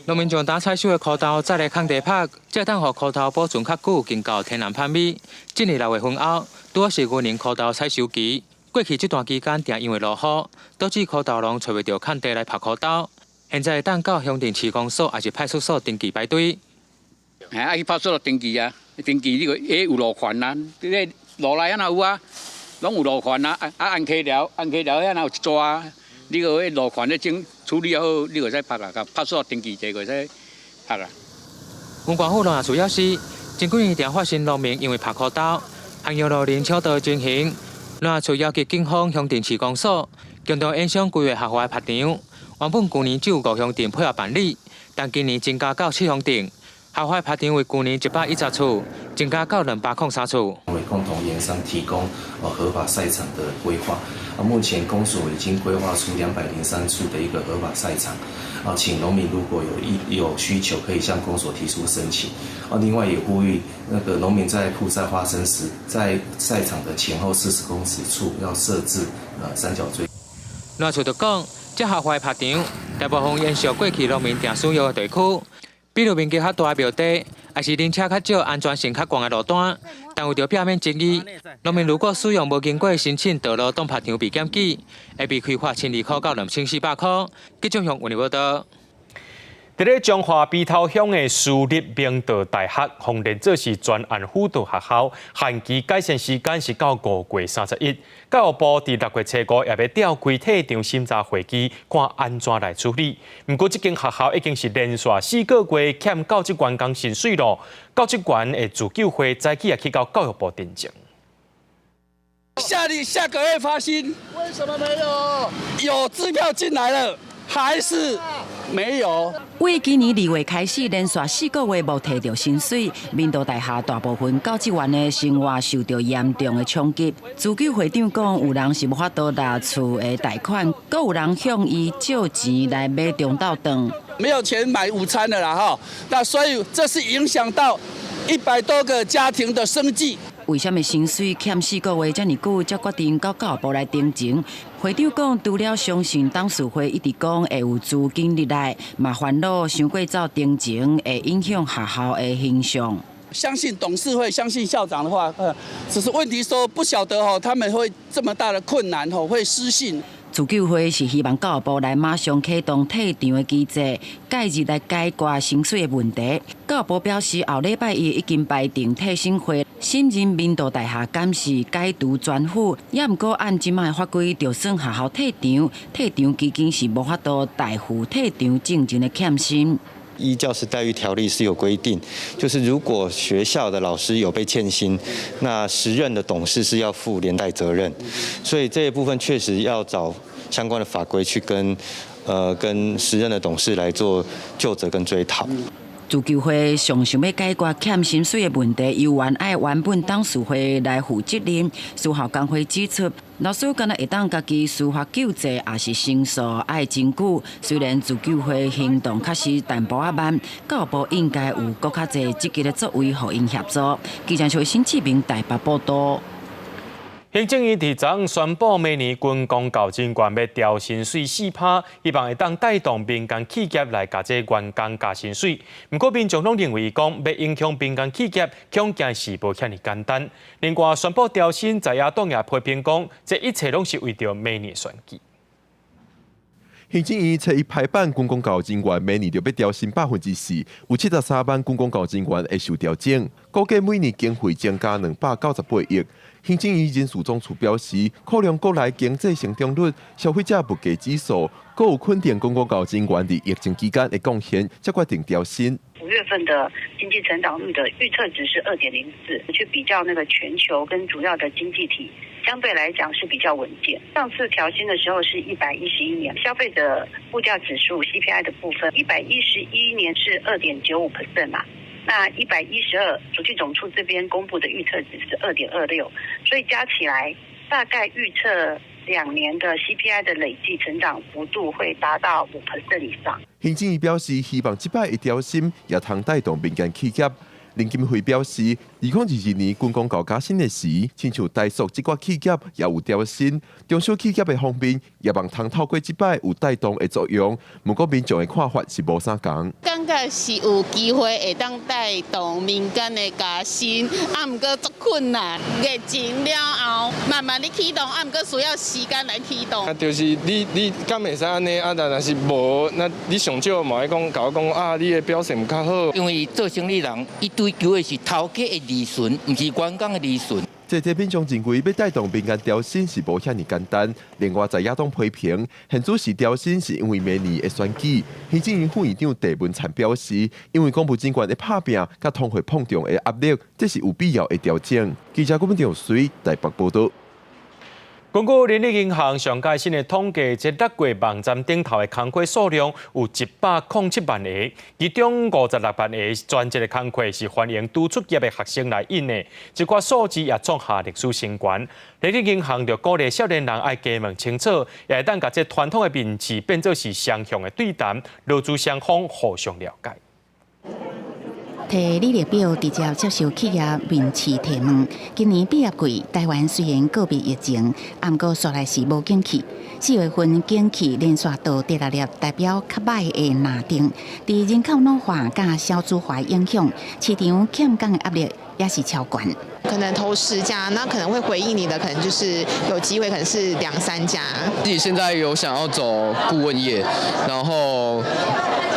農民將當採收的苦豆載來空地曝，才當予苦豆保存較久，更較天然香味。這年6月份後，拄好是雲林苦豆採收期。過去這段期間，定因為落雨，導致苦豆農揣袂著空地來曝苦豆。現在會當到鄉鎮市公所抑是派出所登記排隊。嘿，愛去派出所登記啊，登記你個會有路權啊，這个路內遐若有啊，攏有路權啊，啊按溪寮，按溪寮遐若有一逝啊。你個彼路權咧整處理好，你就會使曝啊，共派出所登記者就會使曝啊。文管府农业处表示，近几年常发生农民因為拍箍兜、行用路人搶道情形，農業處要求警方、鄉鎮市公所共同研商規劃合法的拍場。原本舊年只有五鄉鎮配合辦理，但今年增加到七鄉鎮，合法拍場為舊年110處，增加到203處。為共同研商提供合法曬場的規劃。啊，目前公所已經規劃出203處的一個合法曬場。啊，請農民如果有需求，可以向公所提出申請。啊，另外也呼籲那個農民在曝曬花生時，在曬場的前後40公尺處要設置三角錐。農業處就講，這合法拍場，大部分延續過去農民定使用的地區，比如面積較大的廟地，抑是人車較少、安全性較懸的路段。但為著避免爭議，農民如果使用無經過申請道路當拍場被檢舉，會被開罰1200塊到2400塊。記者向溫報道。佇咧彰化埤頭鄉的私立明道大學，予認做是專案輔導學校，限期改善時間是到5月31。教育部佇6月初5也欲召開退場審查會議，看按怎來處理。毋過，這間學校已經是連續4個月欠教職員工薪水咯。教職員的自救會早起也去到教育部陳情。下下個月發薪，為什麼沒有？有支票進來了，還是沒有？為今年2月開始，連續4個月無提著薪水，明道大學大部分教職員的生活受著嚴重的衝擊。自救會長講，有人是無法度納厝的貸款，閣有人向伊借錢來買中晝頓。沒有錢買午餐了啦，哈！那所以這是影響到100多個家庭的生計。為啥物薪水欠4個月遮爾久，才決定到教育部來陳情？會長講，除了相信董事會一直講會有資金入來，嘛煩惱傷過早陳情會影響學校的形象。相信董事會，相信校長的話，只是問題說不曉得吼，他們會這麼大的困難吼，會失信。自救會是希望教育部來馬上啟動退場的機制，介入來解決薪水的問題。教育部表示，後禮拜一已經排定退審會，審認明道大學監視解除專輔，也毋過按這擺的法規，就算學校退場，退場基金是無法度代付退場進前的欠薪。依教師待遇條例是有規定，就是如果學校的老師有被欠薪，那時任的董事是要負連帶責任，所以這一部分確實要找相關的法規去跟時任的董事來做究責跟追討。自救會上想欲解決欠薪水的問題，猶原愛原本董事會來負責任。私校工會指出，老師敢若會當家己司法救濟，抑是申訴愛真久。雖然自救會行動確實淡薄仔慢，教育部應該有閣較濟積極的作為，予𪜶協助。記者徐新志明台北報道。行政院佇昨宣布，明年軍公教人員欲調薪水4%，希望會當帶動民間企業來共這員工加薪水。毋過民眾攏認為講，欲影響民間企業，恐驚是無遐爾簡單。另外，宣布調薪，在野黨也批評講，這一切攏是為著明年選舉。行政院初一拍板，軍公教人員明年著欲調薪4%，有73萬軍公教人員會受調整，估計每年經費增加298億。行政院人事總處表示，考量國內經濟成長率、消費者物價指數，閣有肯定軍公教人員佇疫情期間的貢獻，才決定調薪。 5月份的經濟成長率的預測值是2.04，去比較那個全球跟主要的經濟體，相對來講是比較穩健。上次調薪的時候是111年，消費者物價指數 CPI 的部分，111年是2.95% 嘛，那112，主計總處這邊公布的預測值是2.26，所以加起來大概預測2年的 CPI 的累計成長幅度會達到5% 以上。行政院表示，希望這擺的調薪也通帶動民間企業。林金輝表示，2022年軍公教加薪的時，親像台塑這寡企業也有調薪，中小企業的方面也望通透過這擺有帶動的作用。毋過民眾的看法是無相仝。感覺是有機會會當帶動民間的加薪，啊，毋過足困難。疫情了後，慢慢的啟動，啊，毋過需要時間來啟動。啊，就是你敢會使按呢？啊，但若是無，那你上少嘛會講，共我講啊，你的表現毋較好。因為做生理人，伊追求的是頭家的利潤，毋是員工的利潤。這個民眾認為欲帶動民間調薪是無遐爾簡單。另外，在野黨批評，現主時調薪是因為明年的選舉。行政院副院長鄭文燦表示，因為公務人員的拍拚佮通貨膨脹的壓力，這是有必要的調整。記者郭文長水台北報導。根據人力銀行上蓋新的統計，這六月網站頂頭的工課數量有107萬個，其中56萬個全職的工課是歡迎拄出業的學生來應的，這寡數字也創下歷史新高。人力銀行就鼓勵少年人愛加問清楚，也會當共這傳統的面試變做是雙向的對談，勞資雙方互相了解。提履歷表直接接受企業面試提問。今年畢業季，台灣雖然告別疫情，毋過煞來是無景氣。4月份景氣連續到第六粒代表較䆀的藍燈，佇人口老化佮少子化影響，市場欠工的壓力也是超懸。可能投10家，那可能會回應你的，可能就是有機會，可能是兩三家。自己現在有想要走顧問業，然後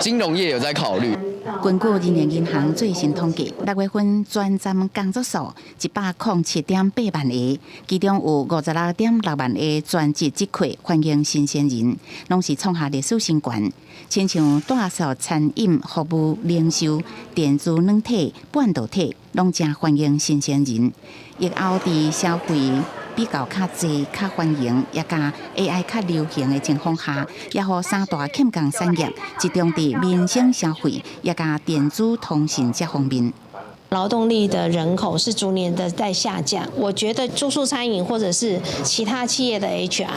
金融業有在考慮。根據人力銀行最新統計，6月份全站工作數107.8萬個，其中有56.6萬個全職職缺歡迎新鮮人，攏是創下歷史新高。親像大數餐飲服務、零售、電子軟體、半導體，攏誠歡迎新鮮人。疫後佇消費比較較濟、較歡迎，也佮 AI 較流行的情況下，也予三大欠工產業集中佇民生消費，也佮電子通訊這方面。勞動力的人口是逐年的在下降，我覺得住宿餐飲或者是其他企業的 HR，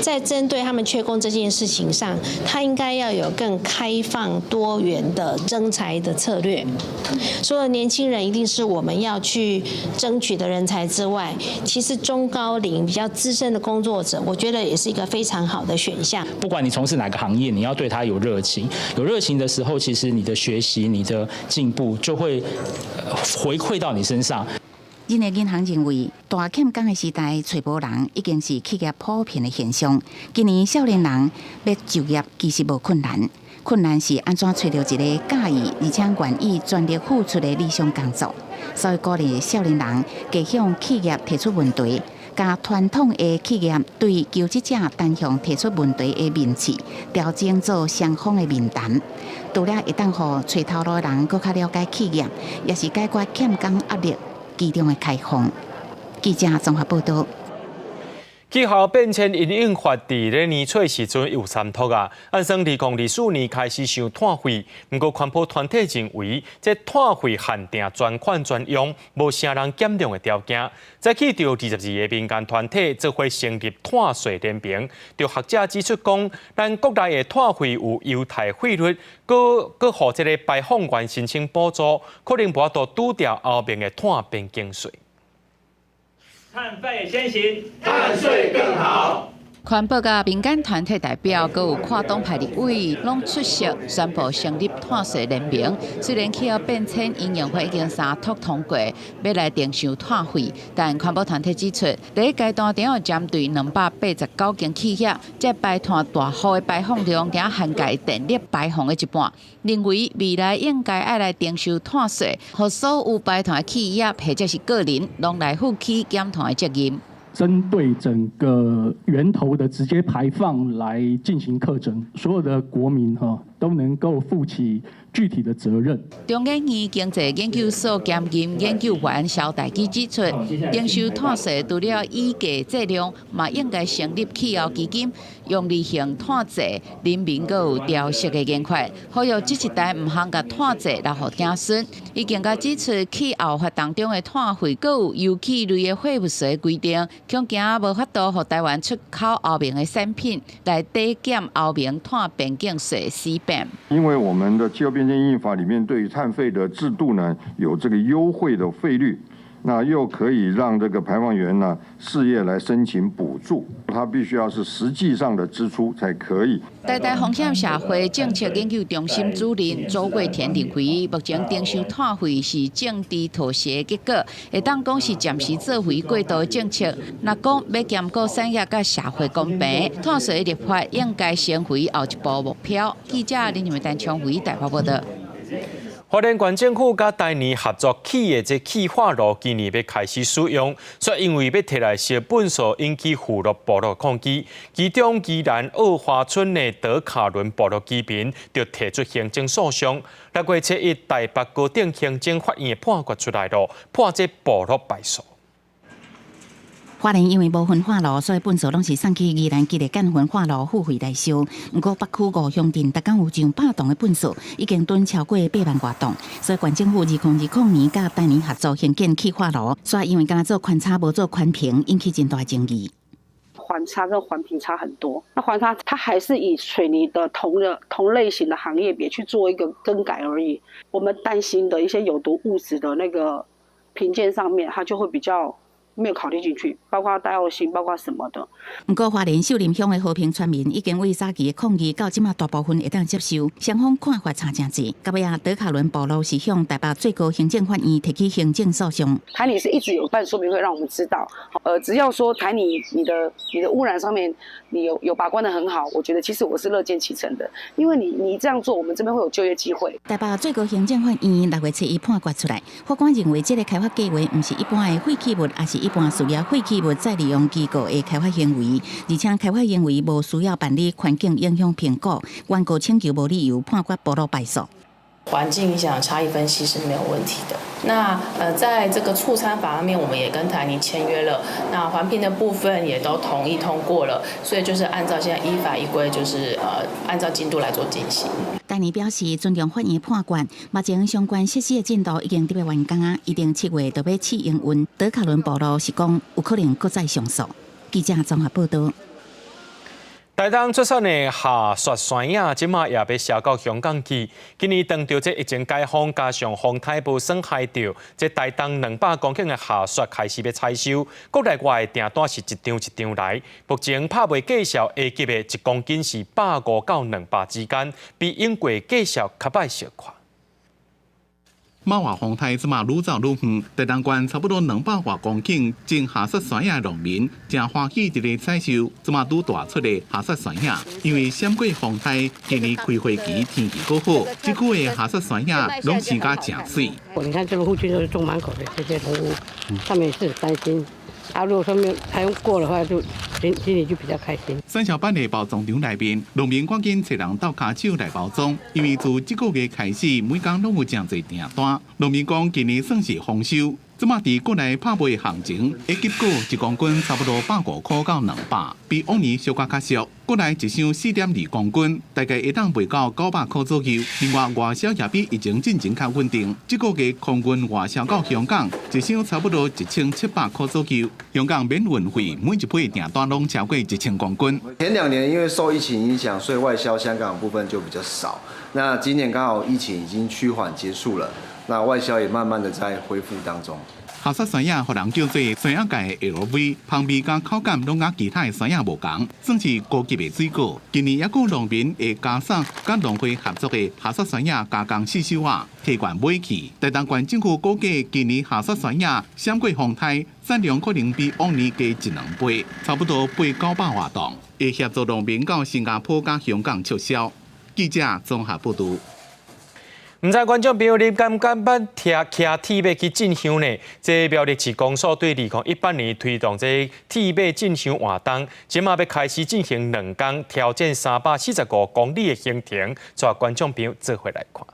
在針對他們缺工這件事情上，他應該要有更開放多元的徵才的策略。除了年輕人一定是我們要去爭取的人才之外，其實中高齡比較資深的工作者，我覺得也是一個非常好的選項。不管你從事哪個行業，你要對他有熱情，有熱情的時候，其實你的學習、你的進步就會回饋到你身上。人力銀行認為，大欠工的時代，揣無人已經是企業普遍的現象。今年少年人欲就業其實無困難，困難是按怎揣著一个佮意而且願意全力付出的理想工作。所以鼓勵少年人加向企業提出問題，共傳統的企業對求職者單向提出問題的面試，調整做雙方的面談。除了會當予揣頭路的人閣較了解企業，也是解決欠工壓力其中的開方。記者綜合報導。氣候變遷因引發佇咧年初時陣有三托啊，按算2024年開始收碳費，毋過環保團體認為，這碳費限定專款專用，無啥人減量的條件。早起著22個民間團體做伙成立碳稅聯盟，著學者指出講，咱國內的碳費有優待費率，閣閣予這个排放源申請補助，可能無法度拄著歐盟的碳邊境稅。碳費先行，碳稅更好。環保佮民間團體代表，閣有跨黨派立委，攏出席宣布成立碳稅聯盟。雖然氣候變遷因應法已經三讀通過，欲來徵收碳費，但環保團體指出，第一階段主要針對289間企業，這排碳大戶的排放量，僅涵蓋電力排放的一半。認為未來應該愛來徵收碳稅，予所有排碳的企業或者是個人，攏來負起減碳的責任。針對整個源頭的直接排放來進行課徵，所有的國民哈都能夠負起具體的責任。中研院經濟研究所兼任研究員蕭大基指出，徵收碳稅除了以價計量，嘛應該成立氣候基金，用例行碳稅，人民閣有調適的研發，呼籲這一代毋通共碳稅留予子孫。伊更加指出，氣候法當中的碳費閣有油氣類的廢物稅規定，恐驚無法度予台灣出口歐盟的產品來抵減歐盟碳邊境稅 CBAM。因為我們的氣候變遷因應法裡面對於碳費的制度呢，有這個優惠的費率，那又可以讓這個排放源呢事業來申請補助，它必須要是實際上的支出才可以。台大風險社會政策研究中心主任周桂田認為，目前徵收碳費是政治妥協的結果，會當講是暫時作為過渡政策。若講欲兼顧產業佮社會公平，碳稅立法應該成為後一步目標。記者林靜梅、陳昌偉台北報導。花蓮縣政府佮台泥合作起的這氣化爐，今年欲開始使用，卻因為欲提來燒糞埽，引起富樂部落抗議。其中宜蘭澳華村的德卡倫部落居民就提出行政訴訟。6月7日，台北高等行政法院的判決出來囉，判這部落敗訴。花蓮因為無焚化爐，所以糞埽攏是送去宜蘭基地干焚化爐付費來燒。毋過北區五鄉鎮，逐工有上百噸的糞埽，已經囤超過8萬外噸。所以縣政府2020年佮台泥合作興建氣化爐，煞因為干焦做寬差無做寬頻，引起真大爭議。環差跟環評差很多，那環差它還是以水泥的同類型的行業別去做一個更改而已。我們擔心的一些有毒物質的那個評鑑上面，它就會比較沒有考慮進去，包括戴奧辛，包括什麼的。毋過花蓮秀林鄉的和平村民已經為早期的抗議，到這馬大部分會當接受，雙方看法差誠濟。到尾仔，德卡倫部落是向台北最高行政法院提起行政訴訟。台泥是一直有辦說明會，讓我們知道，只要說台泥你的污染上面，你有把關得很好，我覺得其實我是樂見其成的，因為你這樣做，我們這邊會有就業機會。台北最高行政法院6月7日判決出來，法官認為這個開發計劃毋是一般的廢棄物，抑是一般事業廢棄物再利用機構的開發行為，而且開發行為無需要辦理環境影響評估，原告請求無理由判決部落敗訴。環境影響差異分析是沒有問題的。那在這個促參法方面，我們也跟台泥簽約了，那環評的部分也都同意通過了，所以就是按照現在依法依規，就是按照進度來做進行。台泥表示尊重法院判決，目前相關設施的進度已經佇咧完工啊，預定7月就欲試營運。德卡倫部落是講有可能閣再上訴。記者綜合報道。台東出產的夏雪山仔，這馬也欲銷到香港去。今年當著這疫情解封，加上風颱無損害著，這台東200公頃的夏雪開始欲採收，國內外的訂單是一張一張來。目前拍賣價數下級的1公斤是150到200之間，比永過價數較歹小可。瑪華風颱這馬愈走愈遠，台東縣差不多200外公頃種夏雪山仔的農民，誠歡喜佇咧採收這馬拄大出的夏雪山仔。因為閃過風颱，今年開花期天氣閣好，這久的夏雪山仔攏生甲誠媠。你看這個附近都是種滿口的這些農夫，他們也是擔心。啊，如果說沒有颱風過的話，就心裡就比較開心。產銷班的包裝場內面，農民趕緊揣人鬥跤手來包裝，因為自這個月開始，每工攏有誠濟訂單。農民講，今年算是豐收，這馬佇國內拍賣行情，一級果1公斤差不多150塊到200，比往年小可較俗。國內一箱4.2公斤，大概會當賣到900塊左右。另外，外銷也比疫情進前較穩定。這個月空運外銷到香港，一箱差不多1700塊左右。香港免運費，每一批訂單攏超過1000公斤。前2年因為受疫情影響，所以外銷香港部分就比較少。那今年剛好疫情已經趨緩結束了，那外銷也慢慢的在恢復當中。夏雪山仔予人叫做山仔界的 LV，香味佮口感攏佮其他的山仔無仝，算是高級的水果。今年猶閣農民會加送佮農會合作的夏雪山仔加工試收仔，提懸買去。台東縣政府估計，今年夏雪山仔閃過風颱，產量可能比往年加一兩倍，差不多8、900外噸。會協助農民到新加坡佮香港促銷。記者綜合報導。毋知觀眾朋友，你敢敢捌騎騎鐵馬去進香呢？這苗栗市公所對2018年推動這鐵馬進香活動，這馬欲開始進行2工挑戰345公里的行程，帶觀眾朋友做伙來看。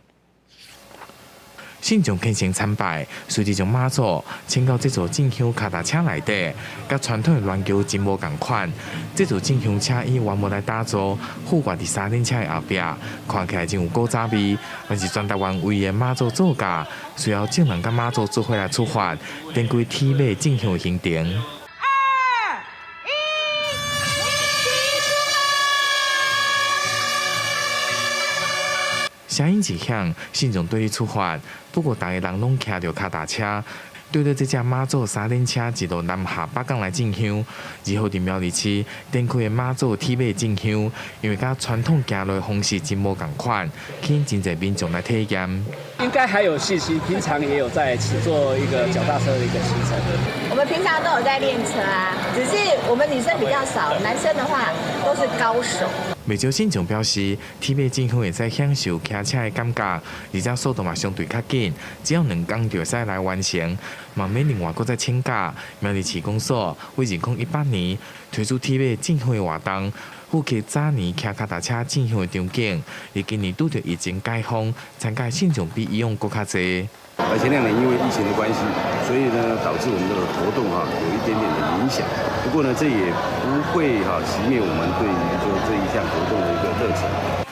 信眾虔誠參拜，隨著將媽祖請到這座進香跤踏車內底，佮傳統的鸞轎真無仝款。這座進香車以原木來打造，附掛佇三輪車的後壁，看起來真有古早味。但是全台灣唯一的媽祖座駕，隨後眾人佮媽祖做伙來出發，展開鐵馬進香行程。二、一，起聲音一響，信眾對你出發。不過，逐家人攏騎著跤踏車，對著這隻媽祖三輪車一路南下北港來進香。2號佇苗栗市展開的媽祖鐵馬進香，因為佮傳統行路的方式真無仝款，吸引真濟民眾來體驗。應該還有信心，平常也有在做一個腳踏車的一個騎乘。們平常都有在練車啊，只是我們女生比較少，男生的話都是高手。袂少信眾表示，鐵馬進香會使享受騎車的感覺，而且速度嘛相對較緊，只要2工就會使來完成。嘛免另外閣再請假。苗栗市公所為2018年推出鐵馬進香的活動，復刻早年騎跤踏車進香的場景。而今年拄著疫情解封，參加信眾比以往閣較濟。而前2年因為疫情的關係，所以呢導致我們的活動哈有一點點的影響。不過呢，這也不會哈熄滅我們對於說這一項活動的一個熱情。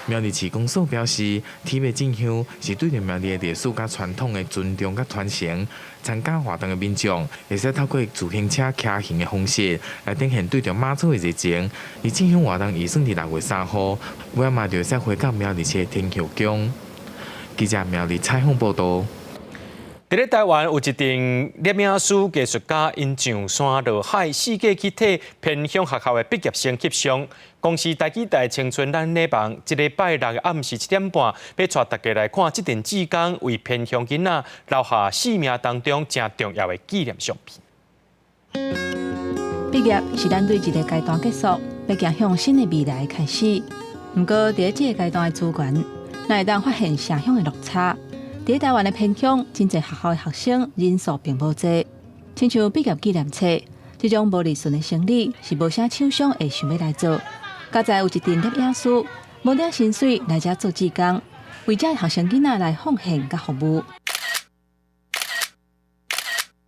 苗栗市公所表示，鐵馬進香是對著苗栗的歷史佮傳統的尊重佮傳承。參加活動的民眾會使透過自行車騎行的方式來展現對著媽祖的熱情。而進香活動預算佇6月3號，尾仔嘛就會使回到苗栗市的天后宮。記者苗栗採訪報導。佇咧台灣有一陣攝影師藝術家，𪜶上山落海，四界去替偏鄉學校的畢業生翕相。公視台語台青春咱禮望，這禮拜六的暗時7點半，欲帶大家來看這陣志工為偏鄉囡仔留下生命當中誠重要的紀念相片。畢業是咱對一個階段結束，欲行向新的未來開始。毋過，佇咧這個階段的資源，咱會當發現城鄉的落差。佇台灣的偏鄉，真濟學校的學生人數並無濟，親像畢業紀念冊這種無利潤的生意，是無啥廠商會想欲來做。佳哉有一陣攝影師，無領薪水來遮做志工，為遮學生囡仔來奉獻佮服務。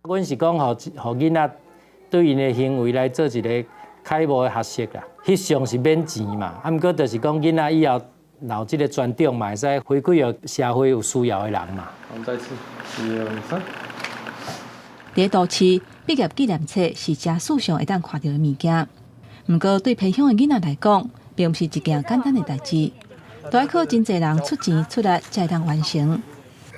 阮是講，予囡仔對𪜶的行為來做一個楷模的學習啦。翕相是免錢嘛，啊，毋過就是講囡仔以後。若有這個專長嘛，會使回饋予社會有需要的人嘛。我們再次，一、二、三。佇都市，畢業紀念冊是誠時常會當看著的物件。毋過對偏鄉的囡仔來講，並毋是一件簡單的代誌，都愛靠真濟人出錢出力才會當完成。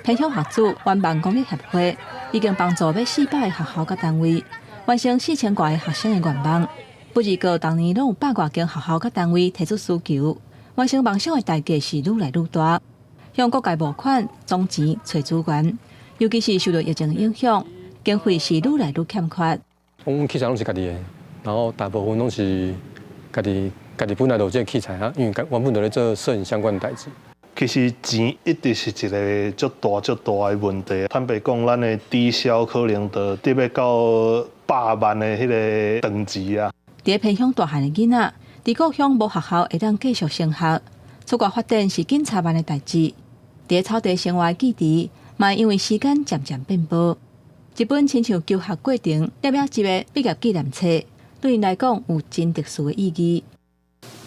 偏鄉學子願望公益協會已經幫助欲400個學校佮單位完成4000外個學生的願望。不而過，逐年攏有百外間學校佮單位提出需求。完成夢想的代價是愈來愈大，向各界募款、總錢、揣資源，尤其是受著疫情影響，經費是愈來愈欠缺。阮器材攏是家己的，然後大部分攏是家己家己本來就有這個器材啊，因為原本就咧做攝影相關的代誌。其實錢一直是一個足大足大的問題。坦白講，咱的低消可能就得欲到100萬的彼個等級啊。佇偏鄉大漢的囡仔，佇故鄉無學校會當繼續升學，出國發展是緊插萬的代誌。佇草地生活的記憶，嘛因為時間漸漸變薄。一本親像求學過程攝影集的畢業紀念冊，對𪜶來講有真特殊的意義。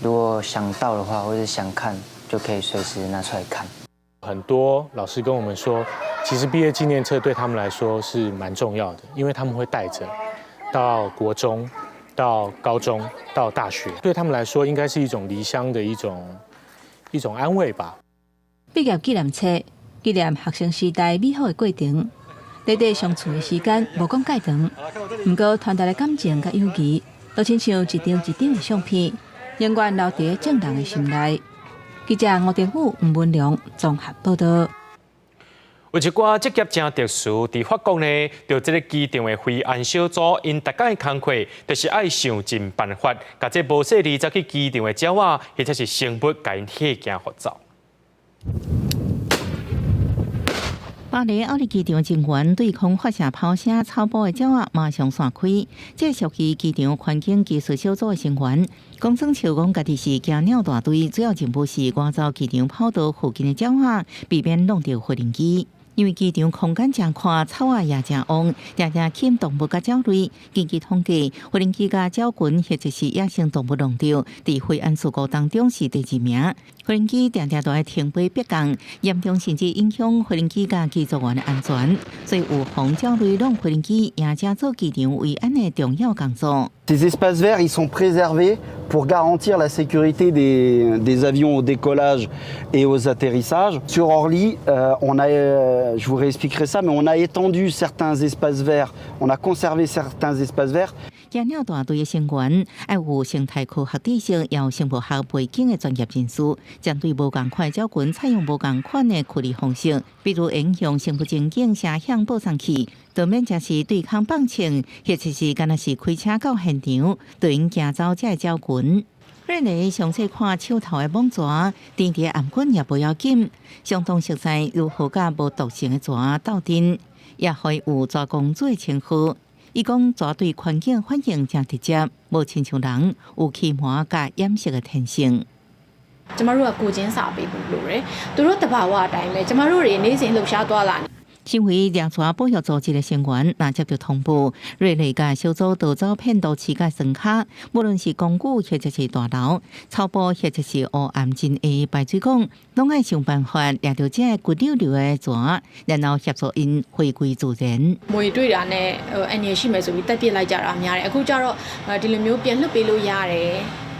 如果想到的話，或者想看，就可以隨時拿出來看。很多老師跟我們說，其實畢業紀念冊對他們來說是蠻重要的，因為他們會帶著到國中、到高中、到大學，對他們來說應該是一種離鄉的一種安慰吧。畢業紀念冊紀念學生時代美好的過程，短短相處的時間無講蓋長，毋過傳達的感情佮友誼，都親像一張一張的相片，永遠留佇眾人的心內。記者吳定武、吳文良綜合報導。有一寡職業誠特殊，佇法國呢，著這个機場的維安小組，𪜶逐工的工課，就是愛想盡辦法，共這無細膩走去機場的鳥仔，或者是生物，共𪜶嚇驚予走。巴黎奧利機場人員對空發射炮聲草埔的鳥仔馬上散開。這屬於機場環境技術小組的成員，講算笑講家己是驚鳥大隊，主要任務是趕走機場跑道附近的鳥仔，避免弄著飛行機。因為機場空間誠寬，草仔也誠旺，定定吸引動物佮鳥類。根據統計，飛行機共鳥群或者是野生動物弄著，佇飛安事故當中是第二名。飛行機定定都愛停飛迫降，嚴重甚至影響飛行機佮機組員的安全。所以，預防鳥類弄飛行機也成做機場維安的重要工作。 Ces espaces verts, ils sont préservés pour garantir la sécurité des avions au décollage et aux atterrissages. Sur Orly, on a, je vous réexpliquerai ça, mais on a étendu certains espaces verts, on a conservé certains espaces verts. 驚鳥大隊的成員愛有生態科學知識，也有生物學背景的專業人士，針對無仝款的鳥群採用無仝款的處理方式，比如影響生物情景聲響播送器，當免才是對空放槍，或者是敢若是開車到現場，就用驚走這个鳥群。瑞麗詳細看手頭的蠓蛇，甜甜頷頸也無要緊，相當熟悉如何佮無毒性的蛇鬥陣，也予伊有蛇公主的稱號。伊講蛇對環境反應誠直接，無親像人有欺瞞佮掩飾的天性。 ကျမတို့ကကိုယ်ချင်းစာပေးဖို့လိုတယ်သူတို့တဘာဝအတိုင်းပဲကျမတို့တွေနေ့စဉ်လှုပ်ရှားသွားလာ 身為掠蛇保育組織的成員，若接著通報，瑞麗佮小組就走遍都市佮山跤，無論是公寓或者是大樓、草埔或者是黑暗真的排水管，攏愛想辦法掠著這个骨溜溜的蛇，然後協助𪜶回歸自然。 မြွေတွေ့တာနဲ့အန္တရာယ်ရှိမယ်ဆိုပြီးသတ်ပစ်လိုက်ကြတာများတယ်အခုကျတော့ဒီလိုမျိုးပြန်လွှတ်ပေးလို့ရတယ်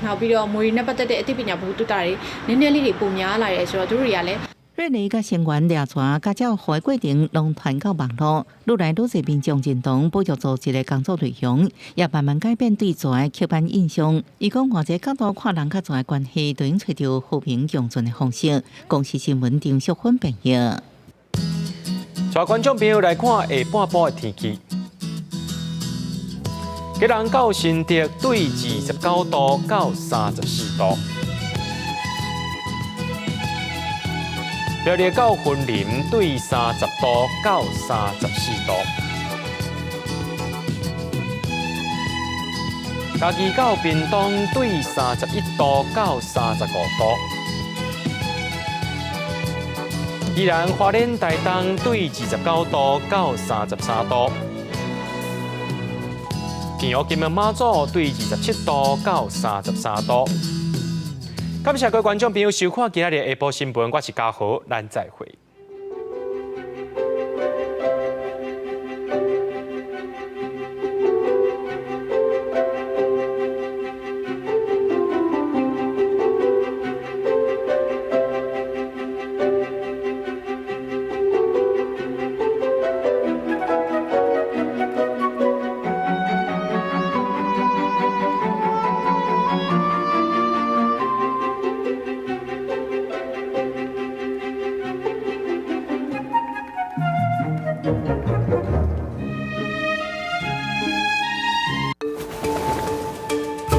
နောက်ပြီးတော့မြွေနဲ့ပတ်သက်တဲ့အသိပညာဗဟုသုတတွေနည်းနည်းလေးတွေပိုများလာတယ်ဆိုတော့သူတို့တွေကလည်း 瑞麗佮成員掠蛇佮鳥護的過程，攏傳到網路，愈來愈濟民眾認同保育組織的工作內容，也慢慢改變對蛇的刻板印象。伊講，換一個角度看人佮蛇的關係，就用揣著和平共存的方式。公視新聞張淑芬編譯。帶觀眾朋友來看下半晡的天氣。基隆到新竹對29度到34度。苗栗到雲林對30度到34度，嘉義到屏東對31度到35度，宜蘭花蓮台東對29度到33度，平湖金門馬祖對27度到33度。感謝各位觀眾朋友收看今仔日的下晡新聞，我是嘉豪，咱再會。